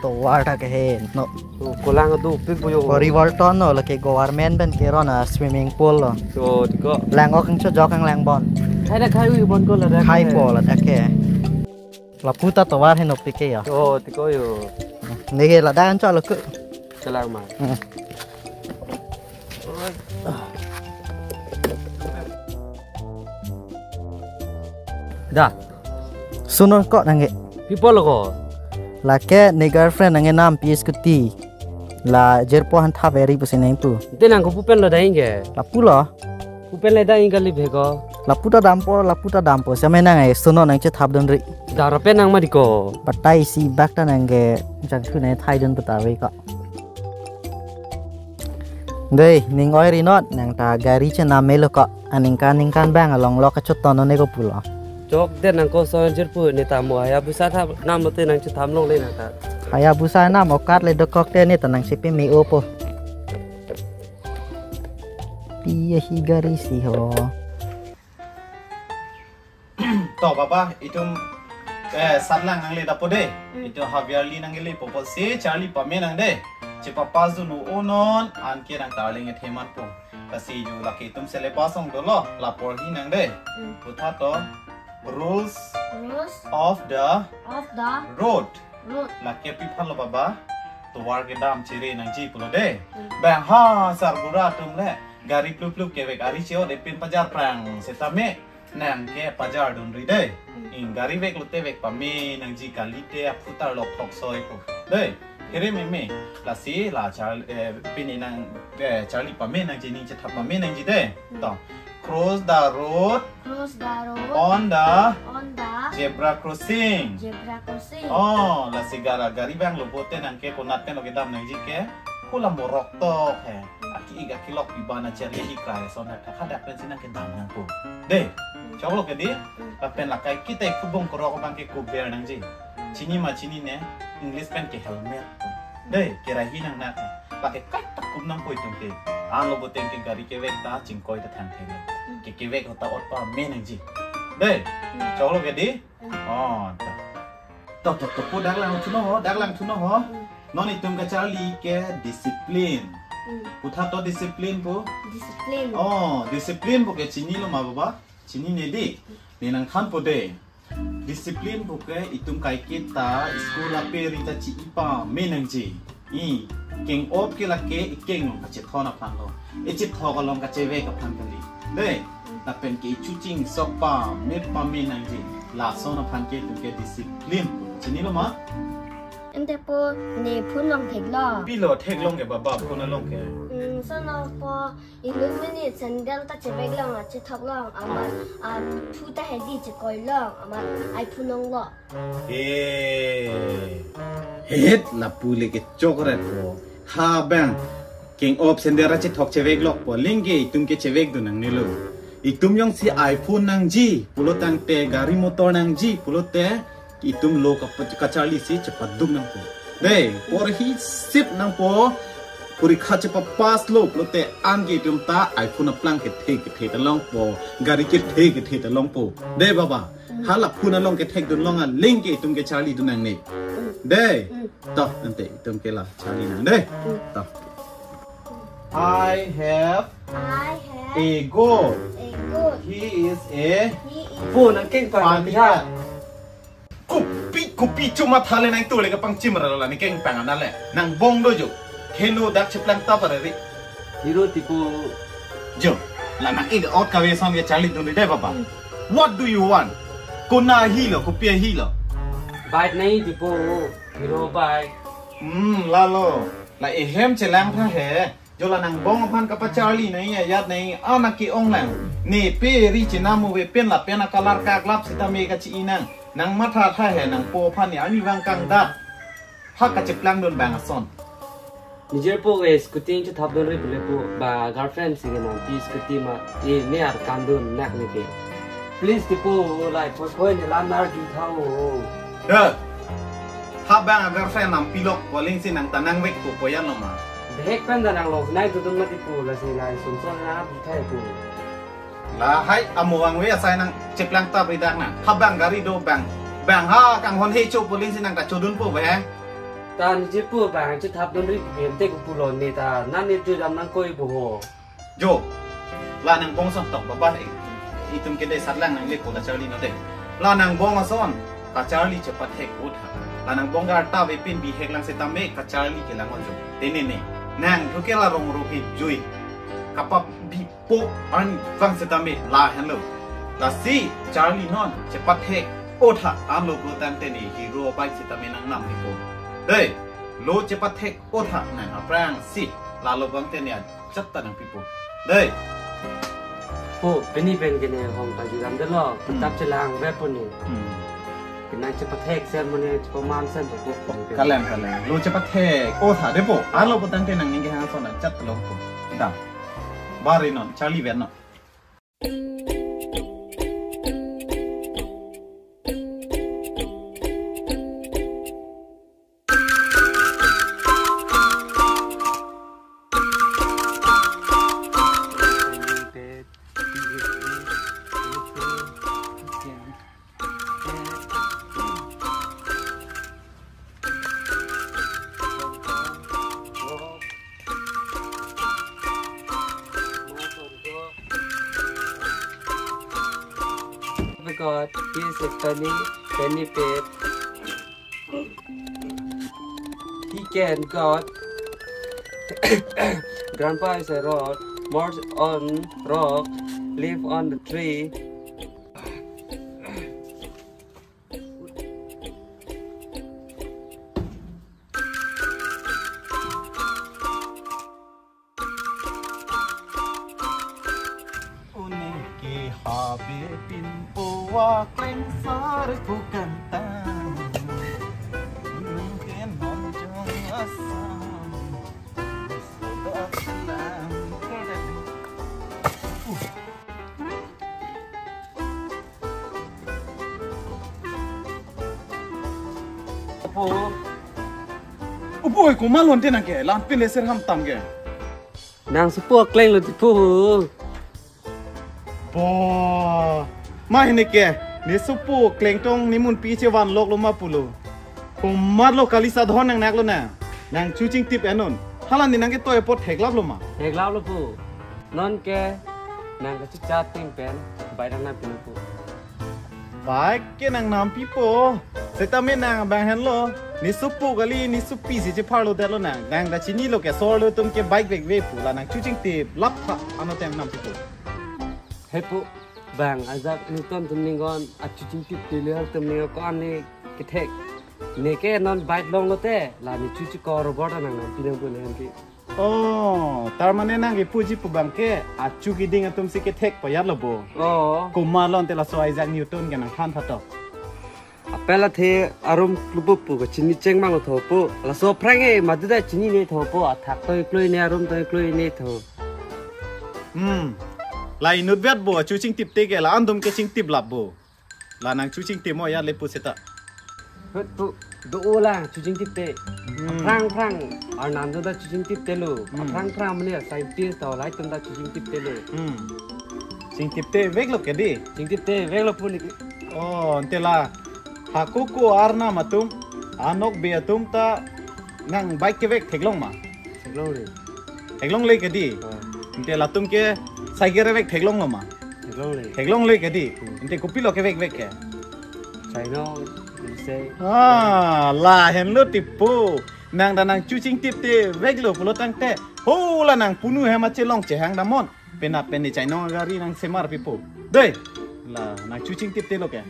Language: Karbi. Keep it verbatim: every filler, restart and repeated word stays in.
Tovar ta ke he no. To kolang do pik boyo. Ko Riverton no, lake government pen keron a swimming pool lo. To tiko. Lang ok ang chojok ang lang bon. Khai da khai wi bon ko la da. Khai po la da ke. Lapu ta tovar he no pike ya. To tiko yo. Neke la da an chalo ke. Kelang ma. Hmm. Da. Suno ko nangke. People ko. Lake ne girlfriend nangke nampi scooty. La jirpo han tha very pusi nangpu. Te nang ko pu pen lo da ingke. Lapu lo. Pu pen le da ingke li bheko. Lapu ta dampo, lapu ta dampo. Seme nang e suno nang chethap dun ri. Dara pen nang ma di ko. Patai si bak ta nangke jangthu ne thai dun pata ve ko. Dei, ning oi rinot, nang ta gari chenam melo ko. Aningkan ningkan bang along lo kachot tono ne ko pulo. Chok det nang ko son jirpo ne ta mo Hayabusa tha nam lo te nang chetham long le nang ta. Hayabusa nam okat le dokok te ne ta nang chepe me-o po. Piye hi gari si ho. To baba, itum eh satlang nangle dapo de. Hmm. Itum Javier-li nangle popo si Charlie pame nang de. Chepapas dun o non, anke nang tarling e theman po. Kasi ju lake itum syllabus ong dolo, lapor hi nang de. Hmm. Putha to rules Rules of the of the road. Road. Lake pi phalo baba, tovar kedam chere nangji pulo de. Hmm. Bang ha sarbura atum le, gari plup plup kevek ari che-ot epin pajar prang setame nangke pajar dun ri de. Hmm. Ing gari vek lote vek pame nangji, kalite aphutar lok thok soi ko. De, here meme, lasi la Char-, eh, pini nang, eh, Charlie pame nangji, ning chethap pame nangji de. Hmm. To, cross the road Cross the road on the on the zebra crossing. Zebra crossing. Oh, lasi gara gari bang lo bote nangke konat pen lo kedam nangji ke. Kula morok tok he. Aki ik aki lok piba na cherli di krai son ha. Hadak pen si nang kedam nang ko. De. Hmm. Chok lo ke di. Hmm. Lapen lakai kita ikut bong korok bang ke kubel nangji. Hmm. Chini ma chinine, English pen ke helmet. De, kerahi nang nak. Lake kai tak kum nang ko itum ke. An lo bote ke gari kevek ta chingkoi ta thang thang. Hmm. Ke kevek hota ot pame nangji. De. Hmm. Chok lo ke di. Hmm. Oh, ta. To to to pu dak lang thuno ho, dak lang thuno ho. Hmm. Non itum ka Charlie ke discipline. Hmm. Putha to discipline pu. Discipline. Oh, discipline pu ke chinilo ma baba? Chinine di. Ne nangthanpo de. Discipline pu ke itum kaiketa school ape ri ta chi-i pame nangji. I, keng-op ke lake ikeng long kachethon aphan lo. Ichethok along kachevek aphan kali. De, lapen ke ichuching sok pame pame nangji. Lason aphan ke itum ke discipline pu. Chinilo ma? Ante po ne phone long thek lo. Pilo theklong ke baba phone along ke. Hmm, sono po ilun mini sandal ta chevek long, achethok long, amat, ah, thu ta hedi chekoi long, amat iPhone long lo. Eh. Het lapu le ke chokret po. Ha bang. Keng-op sandal ra chethok chevek lok po. Lingke itum ke chevek dun nangnelo. Itum jongsi iPhone nangji, pulo tangte gari motor nangji, pulote itum lo ka, ka Charlie si chepaduk nangpo. De, porhi sip nangpo. Porikha chepapass lo pulote anke itum ta iPhone aplang kethe kethe ta longpo. Gari kethe kethe ta longpo. De baba. Hala phone along kethek dun long aling ke itum ke Charlie dun nangne. De. To, ante itum ke la Charlie nang de. To. I have I have a goat. A goat. He is a He is po nang keng pang fun pi ha. Cat. Kopi, kopi chuma thale nang tule ka pangchim ra la ne keng pang anale. Nang bong do jo. Khelo dak cheplang ta pare ri. Hero tipo. Jo. La nang ik ot kave son ke Charlie dun de baba. Hmm. What do you want? Kona hilo, kopi hilo. Bike nahi tipo. Hero bike. Hmm, lalo. La ehem chelang tha he. Jo la nang bong aphan kapa Charlie nai ya yat nai ana ke ong nang. Ne pe ri chinam ave pen lapen a color kaklap sitame kachi-i nang. Nang matha tha he nangpo aphan ne arnivang kangdat. Ha kacheplang dun bang ason. Nijirpo ke scooty chethap dun ri pule po ba girlfriend si ke nang ti scooty ma e ne ar kan dun nak ne ke. Please tipo lai poi poi ne lam nar ju thao. He. Ha bang a girlfriend nang pilok poling si nang tanang vek ko poyan lo ma. Behek pen da nang lo nai tu dun ma tipo la si nai sum son na pu thai pu. La hai amo vangve asai nang cheplang ta bedak na. Ha bang gari do bang. Bang ha kanghon he cho poling si nang ta chodun po be. Ta niji pu bang chethap dunri pu hem te ko pulo ne ta. Nang ne tu dam nang koi bo ho. Jo, la nang bong ason tok baba, eh, itum ke dei sat lang nang le ko kacharli non dei. La nang bong ason kacharli chepathek-o tha. La nang bong gar ta vepin bihek lang setame kacharli kelang-o jo. Te ne ne. Nang thu ke la rong ro ke jui. Kapap bipo an vang setame lahenlo. Lasi charli non chepathek-o tha, anlo pulotangte ne hero bike setame nang nam pipo. Dei, lo chepathek-o tha nang aphrangsi, lalo bangte ne ajat ta nang pipo. Dei. Po, pini pen ke ne hong ta judam delo, Hmm. Tap chelang ve po ne. Hmm. Ke nang chepathek sen mo ne, chepaman sen po po. Kalem, kalem. Lo chepathek-o tha dei po. Anlo pulotangte nang ning kehang ason ajat long po. Da. Bari non, charli ven non. We got this is Penny, Penny Pet. He can got Grandpa is a rod, march on rock, live on the tree. Uning ke habe pinpo wa klengsar ku kantang. Uning ke non jong asam. Sudah senang. Opo. Opo, eh, komat lo ante nang ke, la-an pin le ser ham tam ke. Nang sopo kleng lo tipo. Po. Ma hini ke, ne sopo kleng tong ne munpi chevan lok lo ma pulo. Komat lo kali sa dhon nang nak lo na. Nang chuching tip enon. Hala ne nang ke toy pot theklap lo ma. Theklap lo po. Non ke nang kachechat ting pen bai nang na pinu po. Bike ke nang nam pipo. Setame nang bang henlo. Ne sopo kali, ne sopi si chephar lo det lo nang. Nang ta chinilo ke sor lo atum ke bike vekve pu la nang chuching tip lap tha ano tem nam pipo. He po, bang ajak Newton atum ningon achuching tip tili hal atum ningon ko-an ne kethek. Ne ke non bike long lote, la ne chuchi ko robot anang nang pinang pun hem ke. Oh, tar mane nang kepuji pu bang ke, achu kiding atum si kethek payat lo bo. Oh. Komat lo ante laso Isaac Newton ke nang than thato. Apel athe arum klubup pu kachini cheng mang tho po. Laso aphrang e madu ta chinine tho po. Athak toy kloi ne arum toy kloi ne tho. Hmm. La inut vet bo chuching tip te ke la-an atum ke ching tip lap bo. La nang chuching tip mo ya le pu seta. Hut pu do-o la chuching tip te. Hmm. Aphrang aphrang arnam do ta chuching tip te lo. Hmm. Aphrang aphrang mane scientist to lai tum ta chuching tip te lo. Hmm. Ching tip te vek lo ke dei. Ching tip te vek lo pu ne. Oh, ante la. Hako ko arnam atum, anok be atum ta nang bike kevek theklong ma. Theklong le. Theklong le ke dei. Oh. Ante latum ke cycle vek theklong lo ma. Theklong le. Theklong le ke dei. Hmm. Ante kopilo kevek vek ke. China, you say. Ah, lahenlo tipo. Nang ta nang chuching tip te vek lo pulotangte. Ho la nang punu hem achelong chehang damnon. Penap pen ne China gari nang semar pipo. Dei. La nang chuching tip te lo ke.